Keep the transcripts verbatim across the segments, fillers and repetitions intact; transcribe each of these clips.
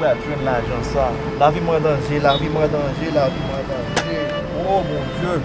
Gad, jwenn lajan sa. Lavi m an danje, lavi m an danje, lavi m an danje. O Bondye!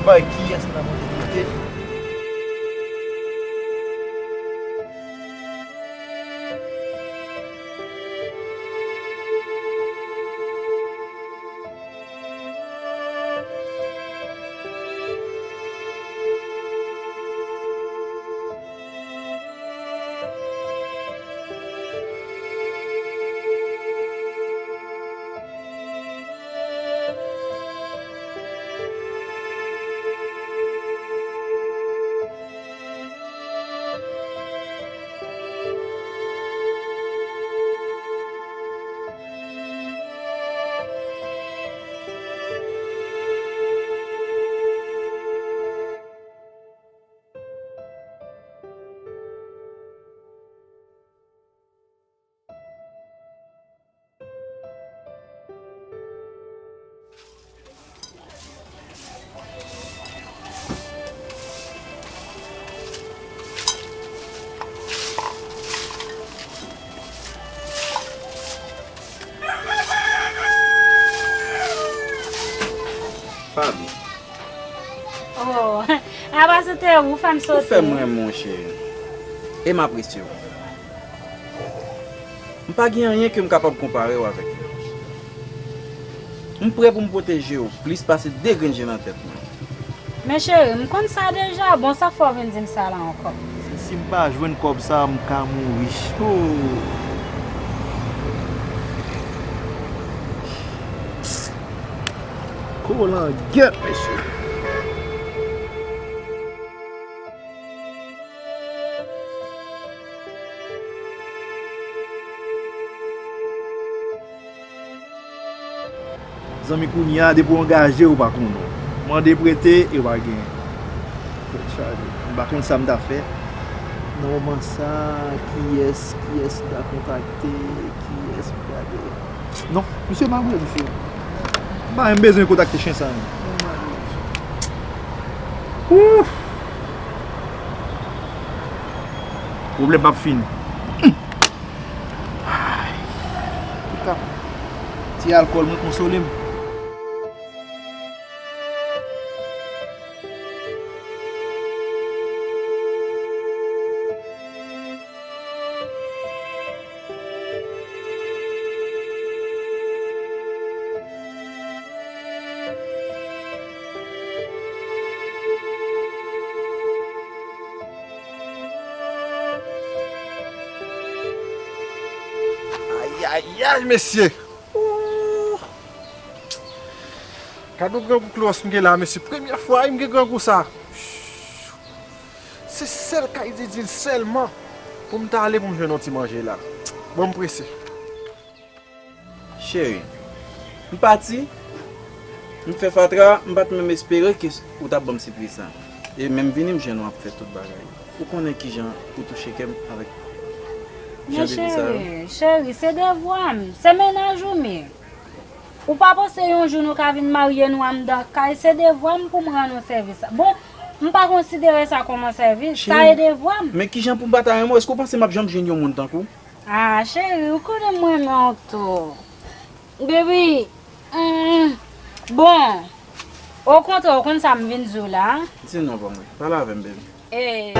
Bay kiyès nan mwen kite? Faby. Oh, apa se te ou fè m sote? Ou fè m renmen w, cheri. E m apresye w. M pa gen anyen ke m kapab konpare w avèk yo. M prè pou m pwoteje w plis pase de grenn je nan tèt mwen. Men cheri, m konn sa deja. Bon, sa k fè w vin di m sa la ankò? Se si m pa jwenn kòb sa, m ka mouri. Oh. Kolangèt, mesye. Zanmi, kounye a, depi w angaje, ou pa konnen. Mande prete, e w pa genyen. Tèt chaje. M pa konn sa m ta fè. Nan moman sa, kiyès, kiyès m ta kontakte, kiyès m ta rele? Non, misye malere, misye. M pa menm bezwen kontakte chen sa, non. Ouf! Pwoblèm p ap fini. Ay. Antouka, ti alkòl mwen konsole m. Ayayay, mesye! Ooh! Gad yon grangou klowòs m gen la, mesye. Premyè fwa wi m gen grangou sa. Se sèl kay Didine sèlman pou m ta ale pou m jwenn yon ti manje la. Bon, m prese. Cheri, m pati, m fè fatra, m pa t menm espere ke ou t ap ban m sipriz sa. E menm vini, m jwenn w ap fè tout bagay. Ou konnen kijan ou touche kè m avèk jan de vi sa yo. Men cheri, cheri, se devwa m, se mennaj ou m ye. Ou pa panse yon jou nou ka vin marye nou anndan kay? Se devwa m pou m rann ou sèvis sa. Bon, m pa konsidere sa kòm yon sèvis, sa e devwa m. Men kijan pou m pa ta renmen w? Èske w panse m ap janm jwenn yon moun tankou w? Ah, cheri, ou konnen m renmen w tou. Baby, hmm, bon, okontrè, ou konn sa m vin di w la? Di non ban mwen. Pale avè m, baby. Ey.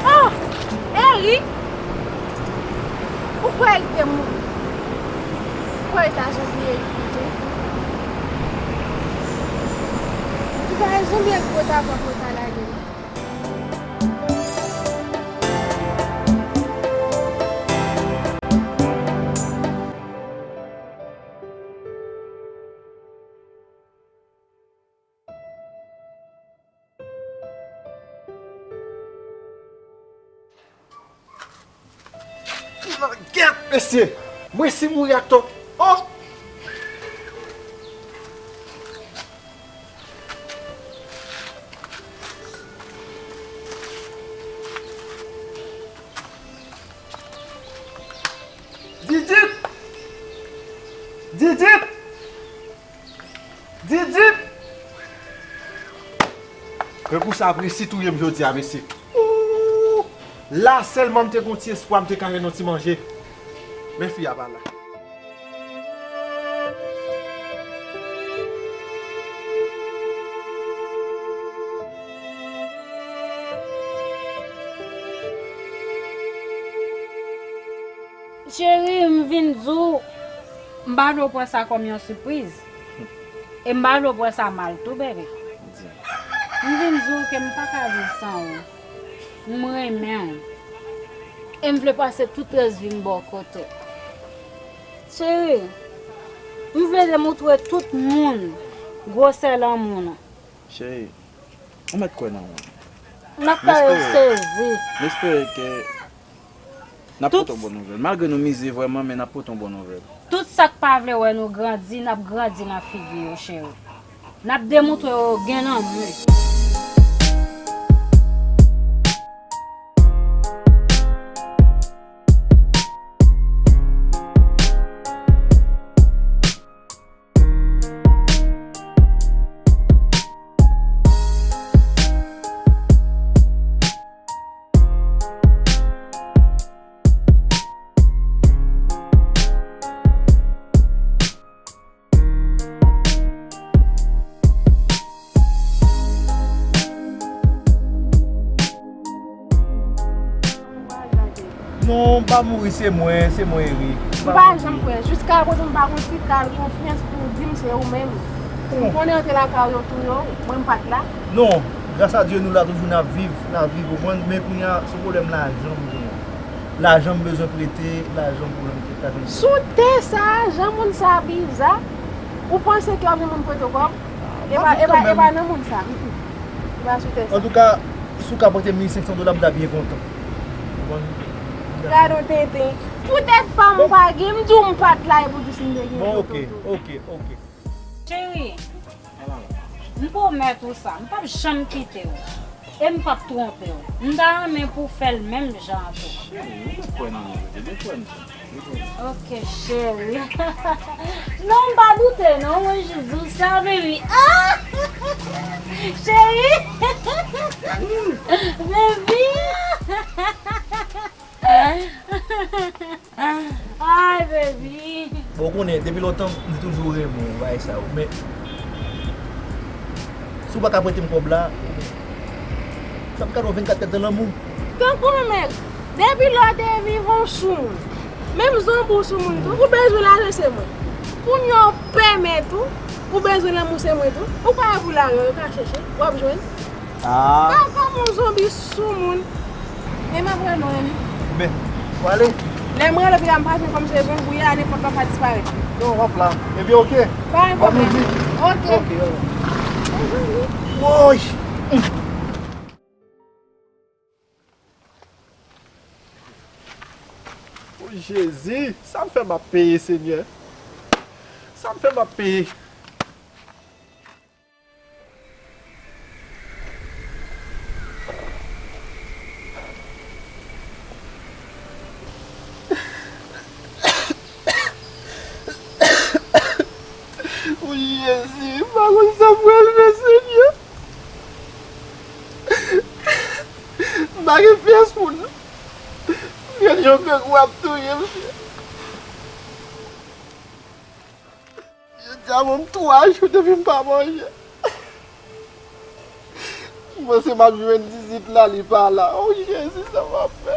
Oh! Eric! Ou kwè Eric te mouri? Ou kwè yo ta janm bliye Eric pito? Ou pa rezon byen gwo ta pran pota lage non. Langèt, mesye! Mwen si mouri ak tò. Oh! Didit! Didit! Men kou sa ap resi touye m jodi a, mesye. Ooh! La sèlman m te gon ti espwa m te ka jwenn yon ti manje. Men fi a pa la. Cheri, m vin di w, m pa vle w pran sa kòm yon sipriz. E m pa vle w pran sa mal tou, bebe. M vin di w ke m pa ka viv san ou. M renmen w. E m vle pase tout rès vi m bò kote w. Cheri, m vle demontre tout moun gwosè lanmou nou. Cheri, ou mèt kwè nan mwen. N ap fè yo sezi. M espere ke n ap pote yon bon nouvèl. Malgre nou mize vrèman, men n ap pote yon bon nouvèl. Tout sa k pa vle wè nou grandi, n ap grandi nan figi yo, cheri. N ap demontre yo gen lanmou. Non, m pa mouri, se mwen, se mwen, Eric. M pa janm kwè. Jiska kote m pa gon ti kal konfyans pou w di m se ou menm. M konnen antre lakay yo touye w, mwen m pa t la. Non, gras a Dye nou la toujou, n ap viv, n ap viv, ou konprann? Men kounye a, se pwoblèm lajan m genyen. Lajan m bezwen prete, lajan m pwoblèm ki lajan m. Sou tè sa a, jan moun sa a biza, ou panse ke w ap gen moun prete w kòb? E pa, e pa, e pa nan moun sa. Mm, mm. E pa sou tè sa. Antouka, si w ka prete m mil senk san dola, m ta byen kontan. Ou konprann? Gade yon tenten. Poutèt pa m pa gen, m di w m pa t la, epi w di si m te gen. Bon, ok, ok, ok. Cheri, m pwomèt ou sa, m p ap janm kite w. E m p ap twonpe w. M ta renmen pou w fè l menm jan an tou. Cheri, ou te kwè nan mwen, ou te kwè m sa. Ok, cheri. Non, m pa doute, non, mwen jis di w sa, baby. Ah! Cheri! Baby! Ay, baby. Bon, ou konnen, depi lontan, m te toujou renmen w, bagay sa yo. Men, si w pa ka prete m kòb la, fè m kado vennkat kèt de lanmou. Tankou mèt, depi lè w te vivan w soumoun. Menm zanmi w soumoun tou. Ou bezwen lajan se mwen. Kounye a w pèmèt ou, ou bezwen lanmou se mwen tou. Ou pa wè pou lajan yo ka chèche, w ap jwenn. Ah. Pa kòm yon zonbi soumoun. Men m ap rele w, wi. Ben, w ale. Lè m rele w, m pa jwenn kòm se zonbi, a nenpòt lè w ka disparèt. Non, w ap la. Ebyen, ok. Pa gen pwoblèm. Ok. Ok, ok. Woy! O Jezi, sa m fè m ap peye, Senyè? Sa m fè m ap peye? O Jezi, m pa konn sa m pral fè, Senyè. M pa gen pyès moun. Gad jan grangou ap touye m. Jodi a, bon, m twa jou depi m pa manje. M panse m ap jwenn Didit la, li pa la. O Jezi, sa m ap fè?